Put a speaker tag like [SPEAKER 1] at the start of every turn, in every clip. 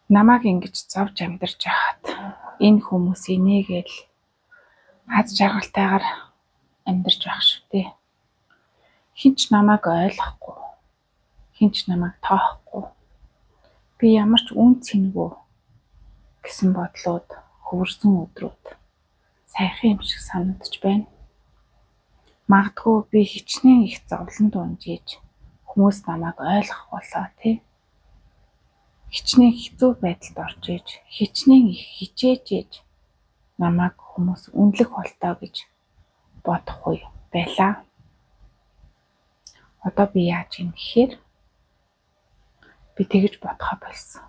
[SPEAKER 1] Намайг ингэж зовж амьдарч байхад энэ хүмүүс инээгээл аз жаргалтайгаар амьдарч байх шүү дээ. Хэн ч намайг ойлгохгүй, хэн ч намайг тоохгүй. Би ямар ч үнэ цэнгүй гэсэн бодлууд хөвөрсөн өдрүүд саяхан юм шиг санагдаж байна. Магадгүй би хичнээн их зовлонд унаж хүмүүс намайг ойлгох болоо тий. Хичнээн хэцүү байдалд орж иж, хичнээн их хичээж иж намайг хүмүүс үнэлэх болтоо гэж бодох үе байлаа. Одоо би яаж юм гэхээр би тэгэж бодохоо больсон.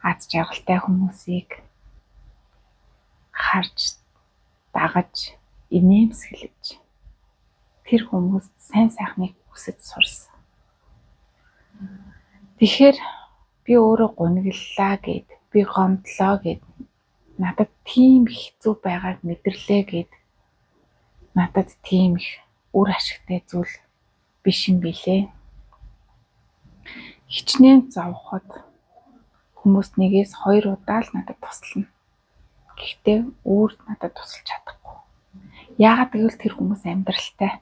[SPEAKER 1] Аз жаргалтай хүмүүсийг харж, дагаж, инээмсэглэж тэр хүмүүст сайн сайхныг хүсэж сурсан. Тэгэхээр би өөрөө гуниглалаа гээд, би гомдлоо гээд, надад тийм их хэцүү байгааг мэдэрлээ гээд надад тийм их үр ашигтай зүйл биш юм билээ. Хичнээн зовход хүмүүс нэгээс хоёр удаа л надад туслана. Гэхдээ өөр надад тусалж чадахгүй. Яагаад гэвэл тэр хүмүүс амьдралтай.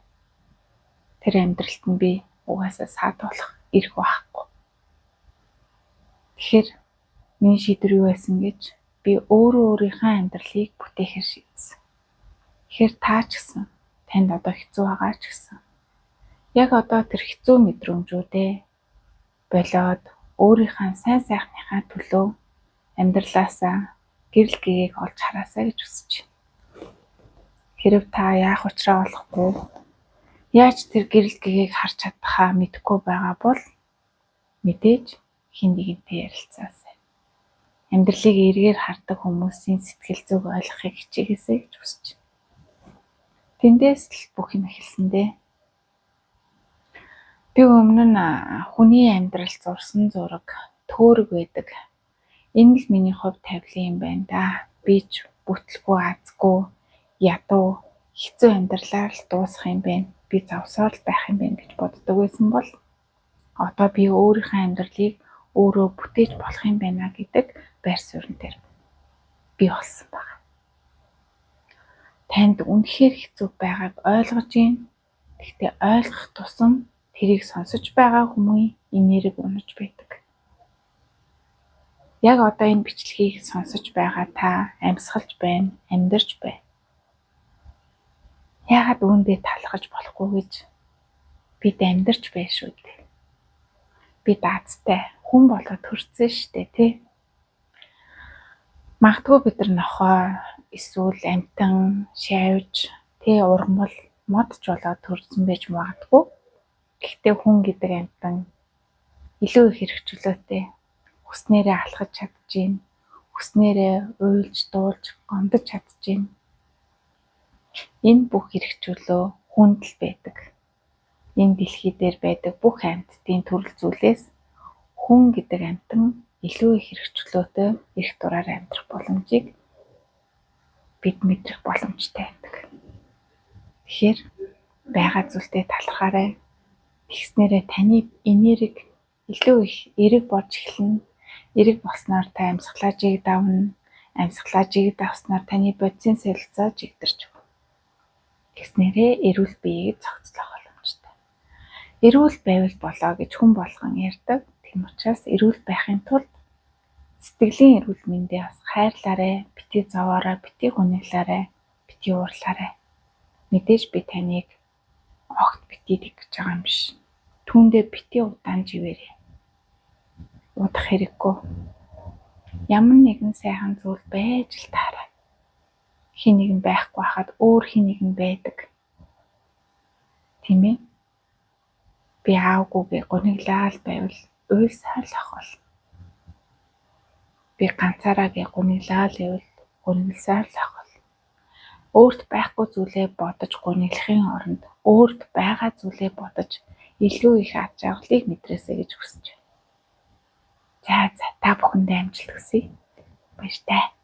[SPEAKER 1] Тэр амьдралд нь би угаасаа саад болох эрх байхгүй. Тэгэхээр миний шийдвэр юу байсан гэж би өөрөө өөрийнхөө амьдралыг бүтээхээр шийдсэн. Тэгэхээр та ч гэсэн танд одоо хэцүү байгаа ч гэсэн яг одоо тэр хэцүү мэдрэмжүүдээ болоод өөрийнхөө сайн сайхныхаа төлөө амьдралаасаа гэрэл гэгээг олж хараасай гэж хүсэж байна. Хэрэв та яах учраа олохгүй, яаж тэр гэрэл гэгээг харж чадахаа мэдэхгүй байгаа бол мэдээж хэн нэгэнтэй ярилцаасай. Амьдралыг эргээр хардаг хүмүүсийн сэтгэл зүг ойлгохыг хичээгээсэй гэж хүсэж байна. Тэндээс л бүх юм эхэлсэн дээ. Би өмнө нь хүний амьдрал зурсан зураг, төөрөг байдаг. Энэ л миний хувь тавилан юм байна да. Би ч бүтлгүй азгүй, ядуу, хэцүү амьдралаар л дуусах юм байна. Би зовсоор л байх юм байна гэж боддог байсан бол одоо би өөрийнхөө амьдралыг өөрөө бүтээж болох юм байна гэдэг байр суурин дээр би болсон байна. Танд үнэхээр хэцүү байгааг ойлгож байна. Гэхдээ ойлгох тусам тэрийг сонсож байгаа хүмүүний энерги унаж байдаг. Яг одоо энэ бичлэгийг сонсож байгаа та амьсгалж байна, амьдарч байна. Яагаад үүндээ талархаж болохгүй гэж бид амьдарч байна шүү дээ. Бид азтай хүн болоод төрсөн шүү дээ, тий? Магадгүй бид нар нохой эсвэл амьтан, шавж, тий ургамал, мод ч болоод төрсөн байж магадгүй. Гэхдээ хүн гэдэг амьтан илүү их эрх чөлөөтэй. Хүснээрээ алхаж чадаж байна. Хүснээрээ уйлж, дуулж, гомдож чадаж байна. Энэ бүх эрх чөлөө хүнд л байдаг. Энэ дэлхий дээр байдаг бүх амьтдын төрөл зүйлээс хүн гэдэг амьтан илүү их эрх чөлөөтэй эрх дураар амьдрах боломжийг бид мэдрэх боломжтой байдаг. Тэгэхээр байгаа зүйлдээ талархаарай. Тэгснээрээ таны энерги илүү их эерэг болж эхэлнэ. Эерэг болсноор та амьсгалаа жигд авна. Амьсгалаа жигд авснаар таны бодисын солилцоо жигдэрч өгнө. Тэгснээрээ эрүүл биеийг зохицлох боломжтой. Эрүүл байвал болоо гэж хүн болгон ярьдаг. Тийм учраас эрүүл байхын тулд сэтгэлийн эрүүл мэндээ бас хайрлаарай, битгий зовоорой, битгий гуниглаарай, битгий уурлаарай. Мэдээж би таныг огт битгий тэг гэж байгаа юм биш. Түүндээ битгий удаан живээрэй. Удах хэрэггүй. Ямар нэгэн сайхан зүйл байж л таарай. Хэн нэгэн байхгүй хахад өөр хэн нэгэн байдаг. Тийм ээ? Би аавгүйгээ гуниглаад байвал уйлсаар л ах болно. Би ганцаараа гээ гуниглаад байвал гунигласаар л ах болно. Өөрт байхгүй зүйлээ бодож гуниглахын оронд өөрт байгаа зүйлээ бодож илүү их аз жаргалыг мэдрээсэй гэж хүсэж байна. За за та бүхэндээ амжилт хүсье. Баяртай.